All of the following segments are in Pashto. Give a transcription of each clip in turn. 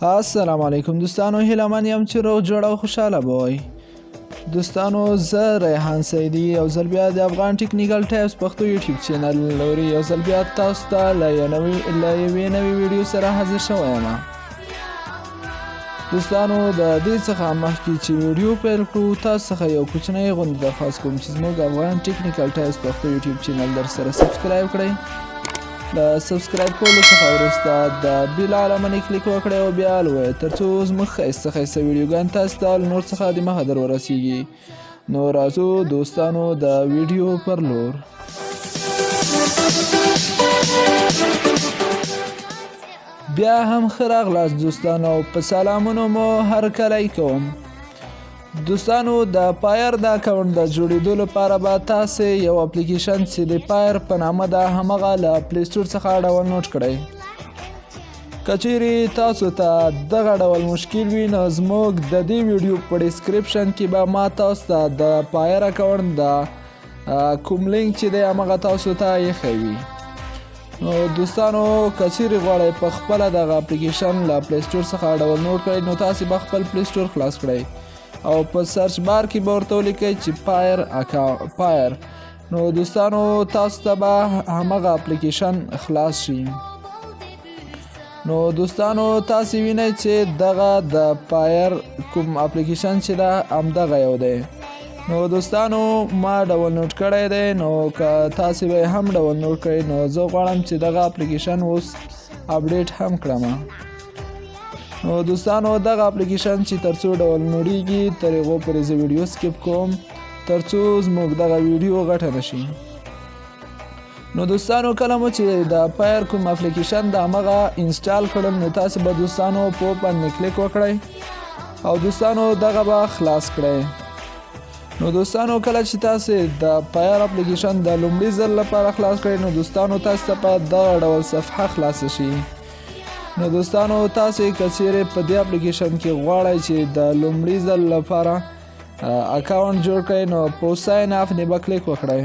السلام علیکم دوستانو، هیله من یم چې روغ جوړ او خوشحاله به وئ. دوستانو، زه ریحان سیدي یو ځل بیا د افغان ټیکنیکل ټیپس پښتو یوټیوب چینل لوري یو ځل بیا تاسو ته له یوې نوې ویډیو سره حاضر شوی یم. دوستانو، د دې څخه مخکې چې ویډیو پیل کړو، تاسو څخه یو کوچنی غوندې درخواست کوم چې زموږ افغان ټیکنیکل ټیپس پښتو یوټیوب چینل در سره subscribe کړئ. له subscribe کولو څخه وروسته د bell علامه کلیک وکړئ او بیا all ووایئ، ترڅو زموږ ښایسته ښایسته ویډیوګان تاسو ته له نور څخه د مخه در ورسیږي. نو راځو دوستانو د ویډیو پر لور. بیا هم ښه راغلاست دوستانو، په سلامونو مو هرکلی کوم. دوستانو، د Payeer د اکاونټ د جوړېدو لپاره به تاسې یو اپلیکیشن چې د Payeer په نامه ده، همغه له Play Store څخه ډاونلوډ کړئ. که چیرې تاسو ته دغه ډول مشکل وي، نو زموږ د دې ویډیو په description کې به ما تاسو ته د Payeer اکاونټ د کوم لینک چې دی، همغه تاسو ته ایښی وي. نو دوستانو، که چیرې غواړئ په خپله دغه اپلیکیشن له Play Store څخه ډاونلوډ کړئ، نو تاسې به خپل Play Store خلاص کړئ او په search bar کې به ورته ولیکئ چې Payeer اکاونټ، Payeer. نو دوستانو، تاسو ته به همغه اپلیکیشن خلاص شي. نو دوستانو، تاسې وینئ چې دغه د Payeer کوم اپلیکیشن چې ده، همدغه یو دی. نو دوستانو، ما ډاونلوډ کړی دی، نو که تاسې به یې هم ډاونلوډ کړئ. نو زه غواړم چې دغه اپلیکیشن اوس update هم کړم. نو دوستانو، دغه اپلیکیشن چې ترڅو ډاونلوډیږي، تر هغو پورې زه ویډیو skip کوم، ترڅو زموږ دغه ویډیو غټه نشي. نو دوستانو، کله مو چې د Payeer کوم اپلیکیشن د همغه install کړل، نو تاسې به دوستانو په open کلیک وکړئ او دوستانو دغه به خلاص کړئ. نو دوستانو، کله چې تاسې د Payeer اپلیکیشن د لومړي ځل لپاره خلاص کړئ، نو دوستانو، تاسې ته به دغه ډول صفحه خلاصه شي. نو دوستانو، تاسې که چیرې په دې اپلیکیشن کې غواړئ چې د لومړي ځل لپاره اکاونټ جوړ کړئ، نو په sign up نه به کلیک وکړئ.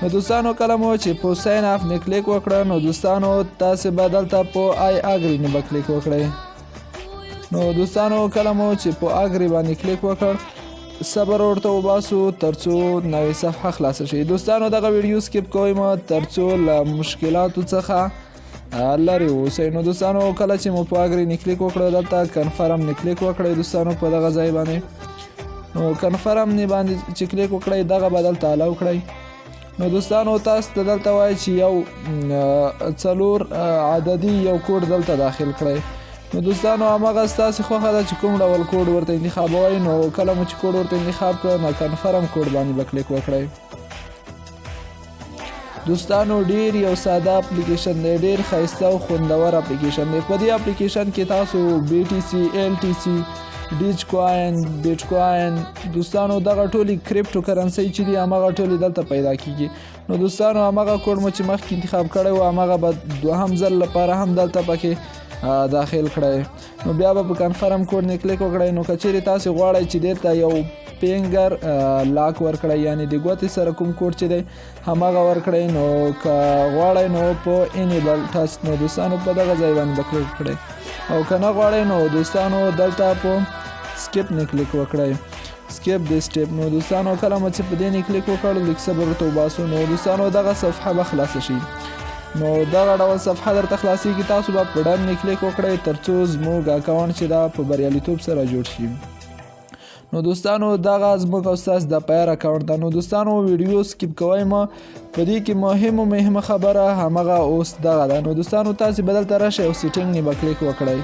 نو دوستانو، کله مو چې په sign up نه کلیک وکړه، نو دوستانو، تاسې به دلته په I agree نه به کلیک وکړئ. نو دوستانو، کله مو چې په agree باندې کلیک وکړ، صبر ورته وباسو ترڅو نوې صفحه خلاصه شي. دوستانو، دغه ویډیو skip کوئ مه، ترڅو له مشکلاتو څخه لرې اوسئ. نو دوستانو، کله چې مو په agree نه کلیک وکړو، دلته confirm نه کلیک وکړئ. دوستانو، په دغه ځای باندې نو confirm نه باندې چې کلیک وکړئ، دغه به دلته allow کړئ. نو دوستانو، تاسو ته دلته وایي چې یو څلور عددي یو کوډ دلته داخل کړئ. نو دوستانو، هماغه ستاسې خوښه ده چې کوم ډول کوډ ورته انتخابوئ. نو کله مو چې کوډ ورته انتخاب کړ، نو confirm code باندې به کلیک وکړئ. دوستانو، ډیر یو ساده اپلیکیشن دی، ډیر ښایسته او خوندور اپلیکیشن دی. په دې اپلیکیشن کې تاسو BTC، LTC، Dogecoin، Bitcoin، دوستانو، دغه ټولې crypto currency چې دي، هماغه ټولې دلته پیدا کیږي. نو دوستانو، هماغه کوډ مو چې مخکې انتخاب کړی و، هماغه به دوهم ځل لپاره هم دلته پکې داخل کړئ. نو بیا به په confirm code نه کلیک وکړئ. نو که چیرې تاسې غواړئ چې دلته یو finger lock ورکړئ، یعنی د ګوتې سره کوم کوډ چې دی، هماغه ورکړئ، نو که غواړئ نو په enable touch، نو دوستانو، په دغه ځای باندې به کلیک وکړئ، او که نه غواړئ، نو دوستانو، دلته په skip نه کلیک وکړئ، skip this step. نو دوستانو، کله مو چې په دې نه کلیک وکړ، لږ صبر ورته وباسو. نو دوستانو، دغه صفحه به خلاصه شي. نو دغه ډول صفحه درته خلاصیږي، تاسو به په done نه کلیک وکړئ، ترڅو زموږ اکاونټ چې دا په بریالیتوب سره جوړ شي. نو دوستانو، دغه زموږ او ستاسو د Payeer اکاونټ ده. نو دوستانو، ویډیو skip کوئ مه، په دې کې مهمه خبره همغه اوس دغه ده. نو دوستانو، تاسې به دلته راشئ او setting نه به کلیک وکړئ.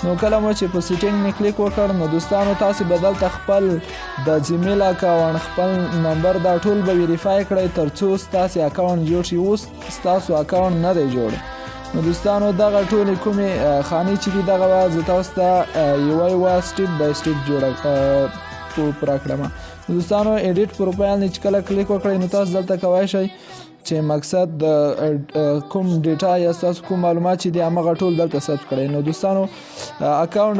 نو کله مو چې په setting نه کلیک وکړ، نو دوستانو، تاسې به دلته خپل د جیمیل اکاونټ، خپل نمبر، دا ټول به verify کړئ، ترڅو ستاسې اکاونټ جوړ شي. اوس ستاسو اکاونټ نه دی جوړ. نو دوستانو، دغه ټولې کومې خانې چې دي، دغه به زه تاسو ته یوه یوه step by step جوړه پوره کړم. نو دوستانو، edit profile نه چې کله کلیک وکړئ، نو تاسو دلته کوی شئ چې مقصد د کوم data یا ستاسو کوم معلومات چې دي، هماغه ټول دلته ثبت کړئ. نو دوستانو، account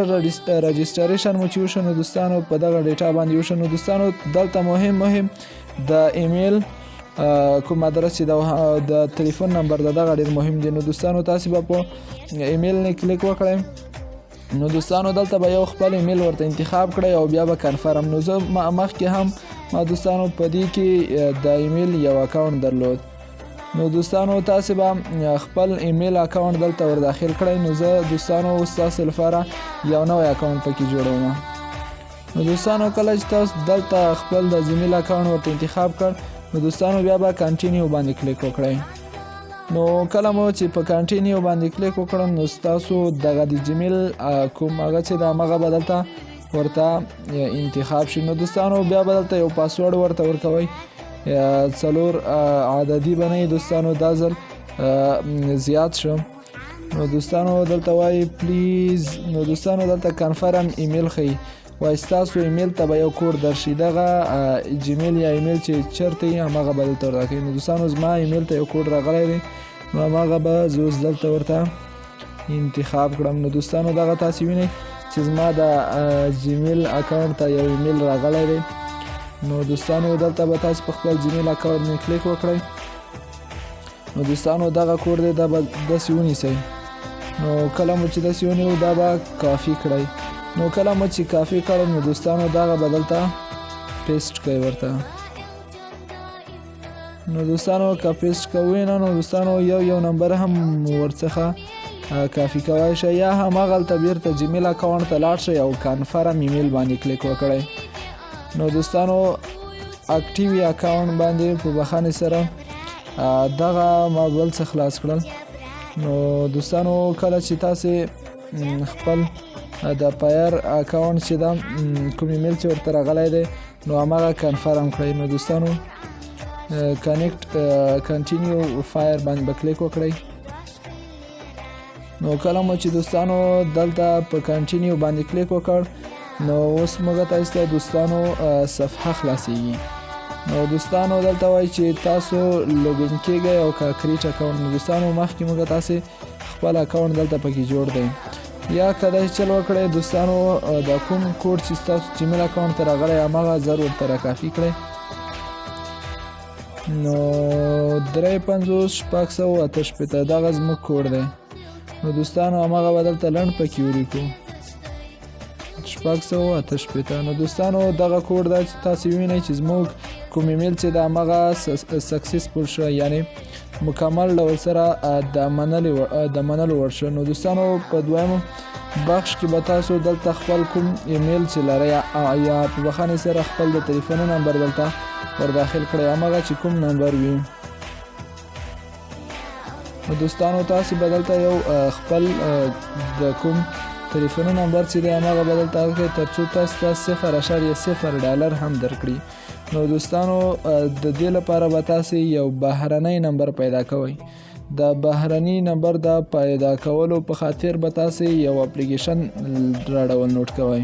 registration مو چې وشو، نو دوستانو، په دغه data باندې وشو. نو دوستانو، دلته مهم مهم د ایمیل کوم ادرس چې د ټلیفون نمبر د دغه ډیر مهم دی. نو دوستانو تاسو به په ایمیل نه کلیک وکړئ. نو دوستانو دلته به یو خپل ایمیل ورته انتخاب کړئ او بیا به confirm. نو زه مخکې هم ما دوستانو په دې کې د ایمیل یو اکاونټ درلود. نو دوستانو تاسو به خپل ایمیل اکاونټ دلته ور داخل کړئ. نو زه دوستانو اوس تاسو لپاره یو نوی اکاونټ پکې جوړوم. نو دوستانو کله چې تاسو دلته خپل د جیمیل اکاونټ ورته انتخاب کړ، نو دوستانو بیا به continue باندې کلیک وکړئ. نو کله مو چې په continue باندې کلیک وکړ، نو ستاسو دغه د جیمیل کوم هغه چې د همغه به دلته ورته انتخاب شي. نو دوستانو بیا به دلته یو پاسورډ ورته ورکوئ، 4 عددي به نه دوستانو، دا ځل زیات شو. نو دوستانو دلته وایي please. نو دوستانو دلته confirm email ښیي، وایي ستاسو ایمیل ته به یو کوډ درشي، دغه جیمیل یا ایمیل چې چېرته یي هماغه به دلته ورته. نو دوستانو زما ایمیل ته یو کوډ راغلی دی، نو هماغه به زه اوس دلته ورته انتخاب کړم. نو دوستانو دغه تاسې وینئ چې زما د جیمیل اکاونټ ته یو ایمیل راغلی دی. نو دوستانو دلته به تاسو په خپل جیمیل اکاونټ باندې کلیک وکړئ. نو دوستانو دغه کوډ دی، دا به داسې ونیسئ. نو کله مو چې داسې ونیو دا به کافي کړئ. نو کله مو چې کافي کړ، نو دوستانو دغه به دلته paste کړئ ورته. نو دوستانو که paste کوئ نه، نو دوستانو یو یو نمبر هم ورڅخه کافي کوی شئ، یا هماغلته بیرته جیمیل اکاونټ ته لاړ شئ او confirm email باندې کلیک وکړئ. نو دوستانو active اکاونټ باندې په بخښنې سره دغه ما بل څه خلاص کړل. نو دوستانو کله چې تاسې خپل د پایر اکاونټ چې دا کوم ایمیل چې ورته راغلی دی، نو هماغه confirm کړئ. نو دوستانو connect continue Payeer باندې به کلیک وکړئ. نو کله مو چې دوستانو دلته په continue باندې کلیک وکړ، نو اوس موږ تاسو ته دوستانو صفحه خلاصیږي. نو دوستانو دلته وایي چې تاسو login کیږئ او که create account. نو دوستانو مخکې موږ تاسې خپل اکاونټ دلته پکې جوړ دی، یا که داسې چل وکړئ دوستانو د کوم کوډ چې ستاسو جیمیل اکاونټ ته راغلی هماغه زر ورته راکافي کړئ. نو 53 668 دغه زموږ کوډ دی. نو دوستانو هماغه به دلته لنډ پکې ولیکو 668. نو دوستانو دغه کوډ دا چې تاسو وینئ چې زموږ کوم ایمیل چې د هماغه successful شو، یعنی مکمل ډول سره د منلو وړ شو. نو دوستانو په دویم بخش کې به تاسو دلته خپل کوم ایمیل چې لرئ یا په بخښنې سره خپل د تلیفون نمبر دلته ور داخل کړئ، هماغه چې کوم نمبر وي. نو دوستانو تاسو به دلته یو خپل د کوم تلیفون نمبر چې دی هماغه به دلته ورکړئ، تر څو تاسو ته $0.0 هم درکړي. نو دوستانو د دې لپاره به تاسو یو بهرنی نمبر پیدا کوئ. د بهرني نمبر د پیدا کولو په خاطر به تاسو یو اپلیکیشن را ډاونلوډ کوئ.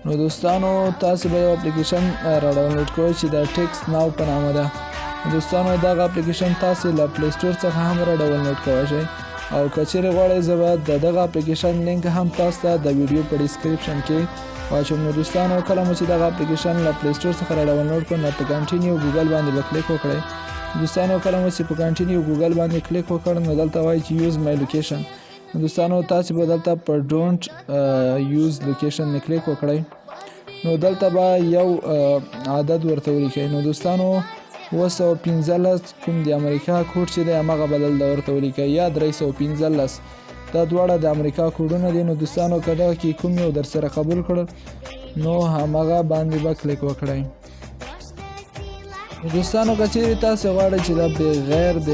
نو دوستانو تاسو به یو اپلیکیشن را ډاونلوډ کوئ چې د TextNow په نامه ده. دوستانو دغه اپلیکیشن تاسو له Play Store څخه هم را ډاونلوډ کوی شئ، او که چیرې غواړئ زه به د دغه اپلیکیشن لینک هم تاسو ته د ویډیو په description کې واچوم. نو دوستانو کله مو چې دغه اپلیکیشن له Play Store څخه را ډاونلوډ کړ، نو په continue Google باندې به کلیک وکړئ. دوستانو کله مو چې په continue Google باندې کلیک وکړ، نو دلته وایي چې use my location. دوستانو تاسو به دلته په don't use location نه کلیک وکړئ. نو دلته به یو عدد ورته ولیکئ. نو دوستانو 715 کوم د امریکا کوډ چې دی هماغه به دلته ورته ولیکئ، یا 315، دا دواړه د امریکا کوډونه دي. نو دوستانو که دغه کې کوم یو در سره قبول کړ، نو هماغه باندې به کلیک وکړئ. دوستانو که چیرې تاسو غواړئ چې دا بغیر د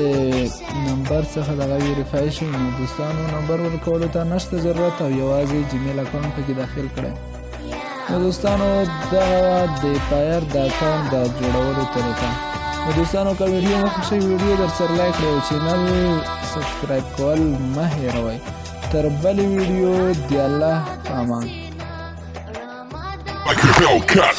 نمبر څخه دغه verify شي، نو دوستانو نمبر ورکولو ته نشته ضرورت او یوازې جیمیل اکاونټ پکې داخل کړئ. نو دوستانو دغه وه د پایر د اکاونټ د جوړولو طریقه. نو دوستانو که ویډیو مو خوښه شي، ویډیو در سره لایک کړئ او channel subscribe کول مه هېروئ. تر بلې ویډیو دی الله په امان. Like a Hellcat.